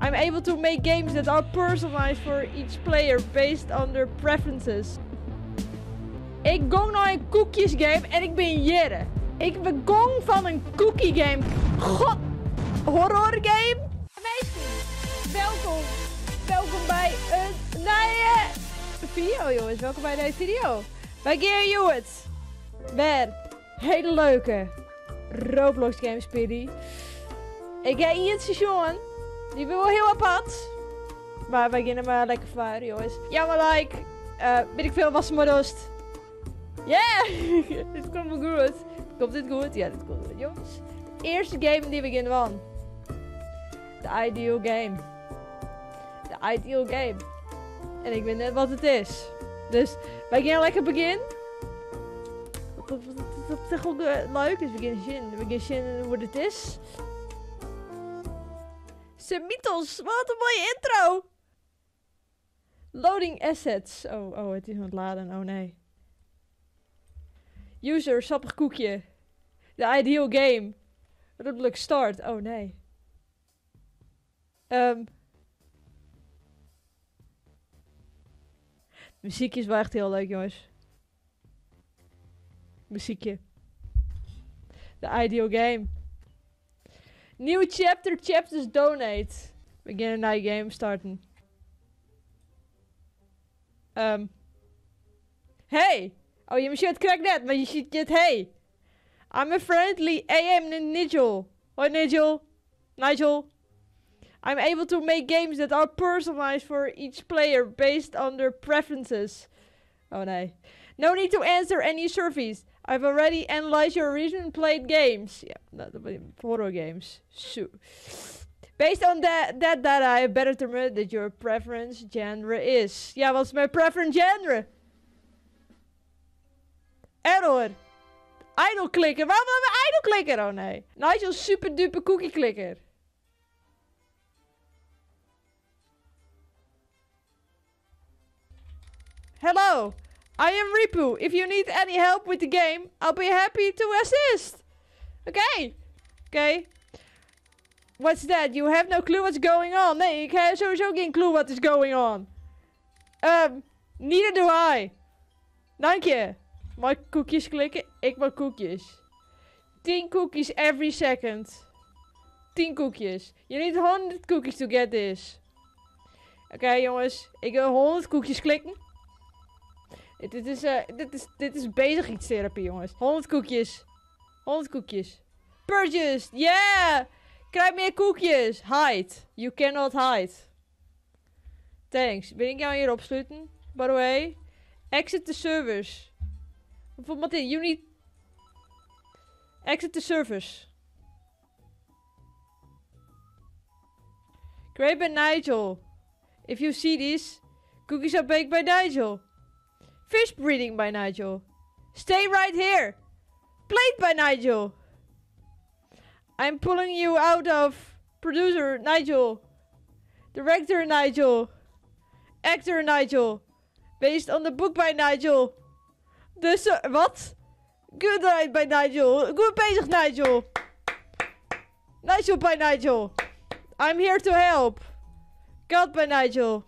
I'm able to make games that are personalized for each player based on their preferences. Ik gong nei in koekjesgame en ik bin hjirre. Ik begong fan in cookie game. God, horror game. Minsken, welkom. Welkom by in nije video, jongens. Welkom by deze video. Wy gean hjoed wer hele leuke Roblox games spylje. Ik ha ientsje sjoen. Dy wie wol hiel apart. Mar wy geane mar lekker foar, jongens. Jou in like. Wit ik folle watst mar dochst. Yeah! Dit komt wol goed. Komt dit goed? Ja, dit komt goed, jongens. De earste game dy't we gean dwaan. De ideal game. De ideal game. En ik wit net wat it is. Dus wy gean lekker begjinnen. Wat op sich wol leuk is. We gean sjen. We gean sjen hoe't it is. Semitos, wat in moaie intro! Loading assets. Oh, oh, it is oan it laden. Oh nee. User, sappich koekje. The ideal game. Roblox start. Oh nee. Muzykje is wol echt hiel leuk, jongens. Muzykje. The ideal game. New chapter, chapters donate. We gean in nije game starten. Hey! Oh, je ziet het krekt net, maar je ziet het hey. I'm a friendly AM Nigel. Hoi Nigel. Nigel. I'm able to make games that are personalized for each player based on their preferences. Oh nee. No need to answer any surveys. I've already analyzed your recent played games. Ja, dat horror games. So. Based on that data, I have better determined that your preference genre is. Ja, wat is mijn preference genre? Error. Idle clicker. Waarom hebben we idle clicker? Oh nee. Nigel super duper cookie clicker. Hello, I am Ripu. If you need any help with the game, I'll be happy to assist. Okay. Okay. What's that? You have no clue what's going on. Nee, ik heb sowieso geen clue what is going on. Neither do I. Dank je. Mag ik koekjes klikken? Ik mag koekjes. 10 cookies every second. 10 koekjes. You need 100 cookies to get this. Oké, jongens. Ik wil 100 koekjes klikken. Dit is bezigheidstherapie, jongens. 100 koekjes. 100 koekjes. Purchased! Yeah! Krijg meer koekjes! Hide. You cannot hide. Thanks. Ben ik jou hier opsluiten? By the way. Exit the service. Wat dit? You need... Exit the service. Created by Nigel. If you see this, cookies are baked by Nigel. Fish breeding by Nigel. Stay right here. Played by Nigel. I'm pulling you out of producer Nigel. Director Nigel. Actor Nigel. Based on the book by Nigel. Dus, wat? Good night by Nigel. Goed bezig, Nigel. Nigel by Nigel. I'm here to help. God by Nigel.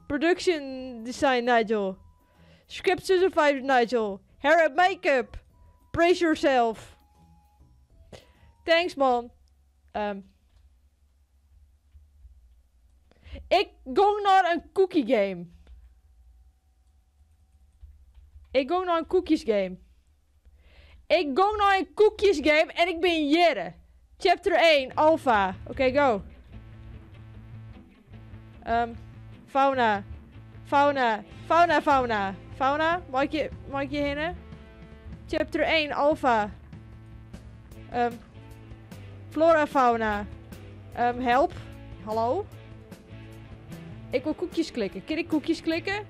Production design Nigel. Script supervisor Nigel. Hair and makeup. Brace yourself. Thanks, man. Ik gong naar een cookie game. Ik gong naar een koekjes game. Ik gong naar een koekjes game en ik ben Jere. Chapter 1, Alpha. Oké, go. Fauna. Fauna. Fauna, fauna. Fauna, mag ik je hinnen? Chapter 1, Alpha. Flora, fauna. Help. Hallo? Ik wil koekjes klikken. Kan ik koekjes klikken?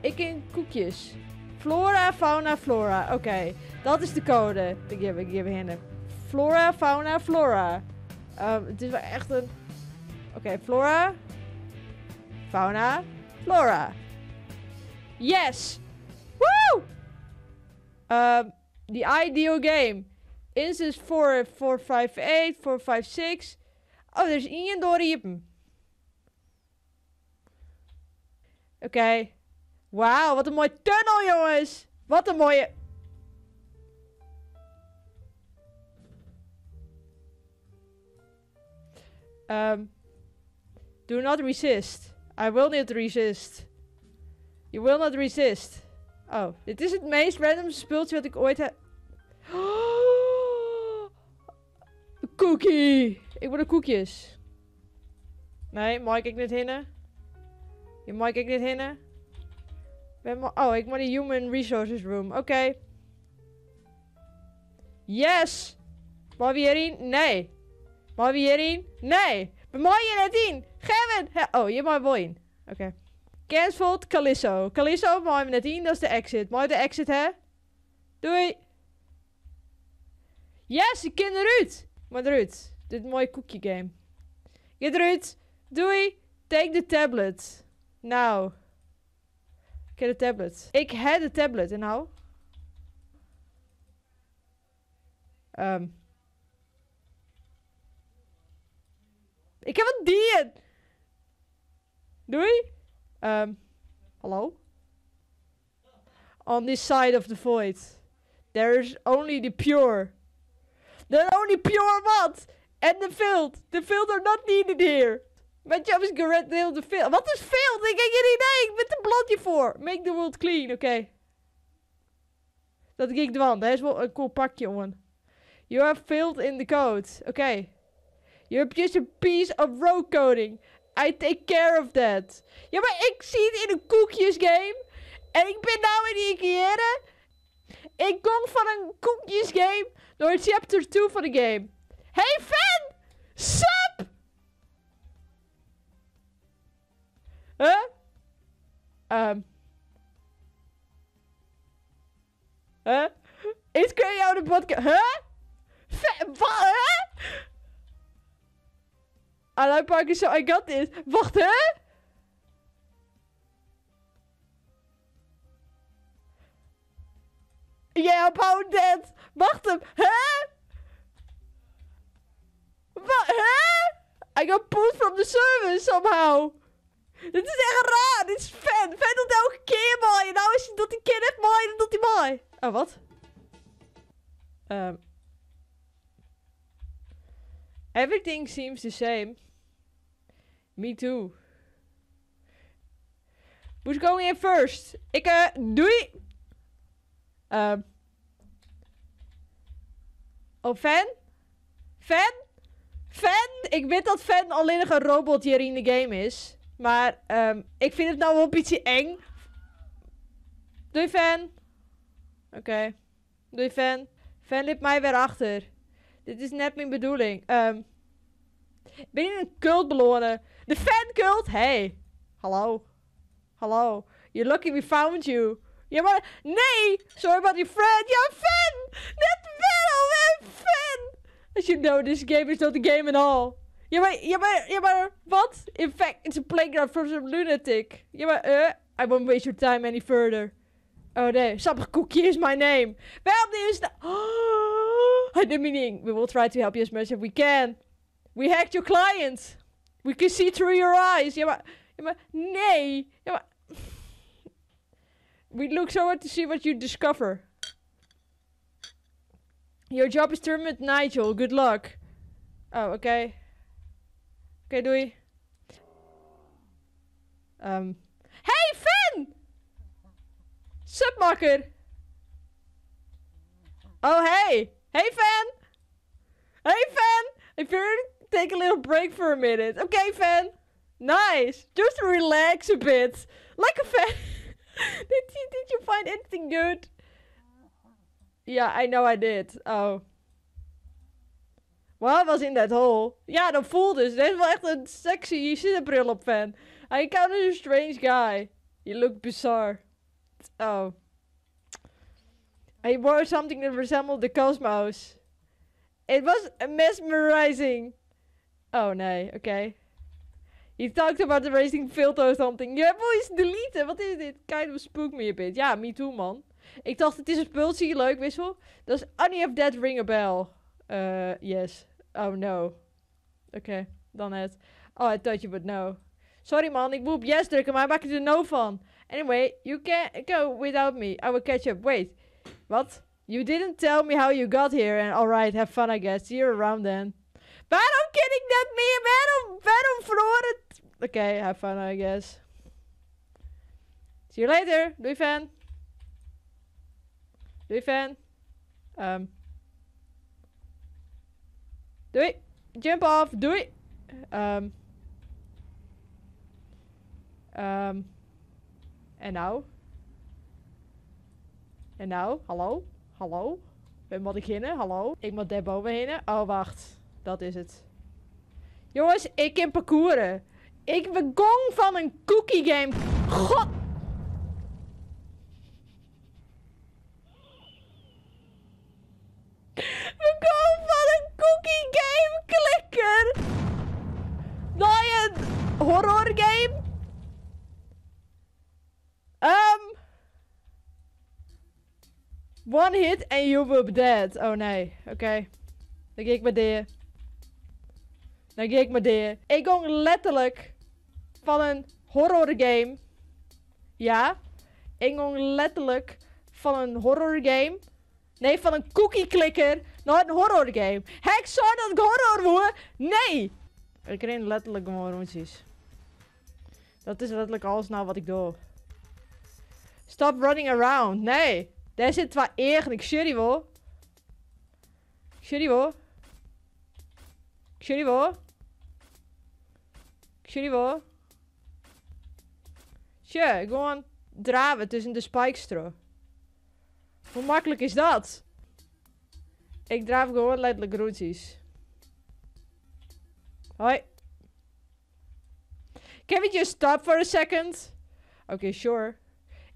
Ik kan koekjes. Flora, fauna, flora. Oké, dat is de code. Ik geef hinnen. Flora, fauna, flora. Het is wel echt een... Oké, flora. Fauna, flora. Yes! Woo! The ideal game. Instance 4, 4, 5, 8, 4, 5, 6. Oh, er is één door iepen. Oké. Wauw, wat in moai tunnel, jongens. Wat een mooie... Do not resist. I will not resist. You will not resist. Oh, dit is het meest random speeltje wat ik ooit heb. Cookie! Ik wil de koekjes. Nee, mag ik niet hinnen? Je mag ik niet hinnen? Oh, ik moet de Human Resources Room. Oké. Yes! Mag we hierin? Nee. Mag we hierin? Nee. We mogen hier net in. Gavin! Oh, hier mag wel in. Oké. Cancelled Callisto. Callisto mag we net in. Dat is de exit. Mag je de exit, hè? Doei. Yes, ik ken eruit. Maar eruit. Dit mooie koekje game. Get eruit. Doei. Take the tablet. Nou. Ik heb de tablet. Ik heb de tablet. En nou? Ik heb een dier. Doei. Hallo? On this side of the void. There is only the pure. The only pure what? And the filth. The filth are not needed here. My job is get rid the filth. Wat is filth? Ik heb geen idee. Ik ben te blond hiervoor. Make the world clean. Oké. Okay. Dat ging dwan. Dat is wel een cool pakje, jongen. You have filled in the code. Oké. Okay. You have just a piece of road coding. I take care of that. Ja, maar ik zie het in een koekjesgame. En ik ben nou in die keer. Ik kom van een koekjesgame door chapter 2 van de game. Hey Fan! Sup! Huh? Huh? Is kun jou de podcast... Huh? Wat? Huh? I like parking, so I got this. Wacht, hè? Yeah, about that. Wacht hem. Hè? Wat? Hè? I got pulled from the service somehow. Dit is echt raar. Dit is Fan. Fan doet elke keer mooi. En nou is hij dat die keer net mooi. Dan doet hij mooi. Oh, wat? Everything seems the same. Me too. Who's going in first? Ik, doei! Oh, Fan? Fan? Fan? Ik weet dat Fan alleen nog een robot hier in de game is. Maar, ik vind het nou wel een beetje eng. Doei, Fan. Oké. Okay. Doei, Fan. Fan liep mij weer achter. Dit is net mijn bedoeling. Ben je in een cult belonen? De fancult? Hey. Hallo. Hallo. You're lucky we found you. Ja, maar... Nee! Sorry about your friend. Ja, fan! Net wel, een fan! As you know, this game is not a game at all. Ja, maar... Ja, maar... Ja, maar... Wat? In fact, it's a playground for some lunatic. Ja, maar... I won't waste your time any further. Oh nee. Sappig koekje is my name. Waarom is de... Oh, the meaning. We will try to help you as much as we can. We hacked your client. We can see through your eyes. Ja, maar... Ja, maar... Nee. Ja, maar... We look forward to see what you discover. Your job is termed, Nigel. Good luck. Oh, oké. Okay. Oké, okay, doei. Hey, Finn! Sup, makker? Oh, hey. Hey, Fan. Hey, Fan. If you're take a little break for a minute. Okay, Fan. Nice. Just relax a bit. Like a fan. Did you find anything good? Yeah, I know I did. Oh. Well, I was in that hole. Ja, dat voelt dus. Dit is wel echt een sexy zonnebril op, Fan. I encountered a strange guy. He looked bizarre. Oh. He wore something that resembled the cosmos. It was mesmerizing. Oh nee, oké. Okay. He talked about the racing filter or something. Je hebt wel iets deleten. Wat is dit? Kind of spook me a bit. Ja, me too, man. Ik dacht, het is een spultje. Leuk, wissel. Does any of that ring a bell? Yes. Oh, no. Oké, okay, dan het. Oh, I thought you would know. Sorry man, ik woe op yes drukke, mar hy makket der no fan. Anyway, you can go without me. I will catch up. Wait. Wat? You didn't tell me how you got here and alright, have fun I guess. See you around then. Waarom kin ik net mear? Waarom, waarom feroaret... Oké, have fun I guess. See you later. Doei fan. Doei fan. Doei. Jump off. Doei. En nou? En nou? Hallo? Hallo? Wêr moat ik hinne? Hallo? Ik moat dêr boven hinne. Oh, wacht. Dat is it. Jongens, ik kin parcouren. Ik begong fan in cookie game. God! Begong fan in cookie game klikker. Nei in horror game. One hit and you will be dead. Oh nee, oké. Dan gean ik mar dea. Dan gean ik mar dea. Ik gong letterlik fan in horror game. Ja. Ik gong letterlik fan in horror game. Nee, fan in cookie klikker nei in horror game. Ha ik sein dat ik horror woe? Nee! Ik rin letterlik gewoan rûntsjes. Dat is letterlik alles nou wat ik doch. Stop running around. Nee. Dêr sit twa eagen. Ik sjoch dy wol. Ik sjoch dy wol. Ik sjoch dy wol. Ik sjoch dy wol. Sjoch, gewoan drave tusken de spikes troch. Hoe maklik is dat? Ik draaf gewoan letterlik rûntsjes. Hoi. Can we just stop for a second? Oké, okay, sure.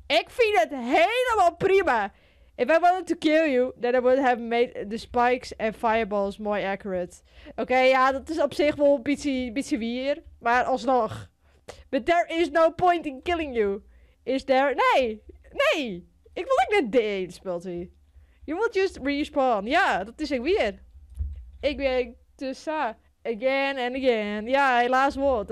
Ik vind het helemaal prima. If I wanted to kill you, then I would have made the spikes and fireballs more accurate. Oké, okay, ja, dat is op zich wol in bytsje wier. Maar alsnog. But there is no point in killing you. Is there? Nee! Nee! Ik wil ook net dit speelt hij. You will just respawn. Ja, dat is echt wier. Ik ben te sa. Again and again. Ja, helaas wel.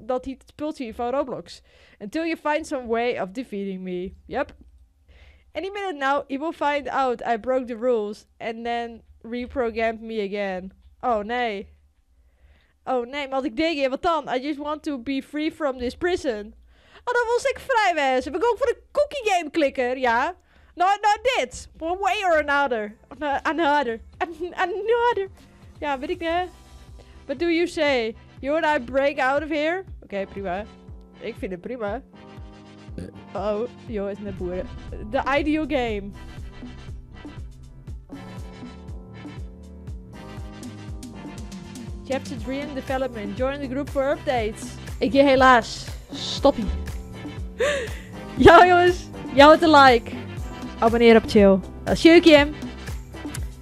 Dat heet het spultje van Roblox. Until you find some way of defeating me. Yep. Any minute now, he will find out I broke the rules. And then reprogrammed me again. Oh, nee. Oh, nee, maar als ik denk, wat dan? I just want to be free from this prison. Oh, dan wil ik vrij wezen. We gaan voor de cookie game klikker, ja. Nou, dit. One way or another. Another. Another. Ja, weet ik niet. What do you say? You and I break out of here? Oké, okay, prima. Ik vind het prima. Oh, joh, is net boeren. The ideal game. Chapter 3 in development. Join the group for updates. Ik je helaas. Stoppie. Ja, jongens. Jou het een like. Abonneer op chill. Dan zie ik je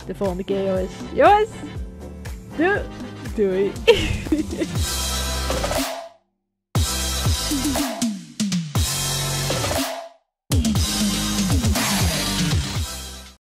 de volgende keer, jongens. Jongens. Doei. Doei.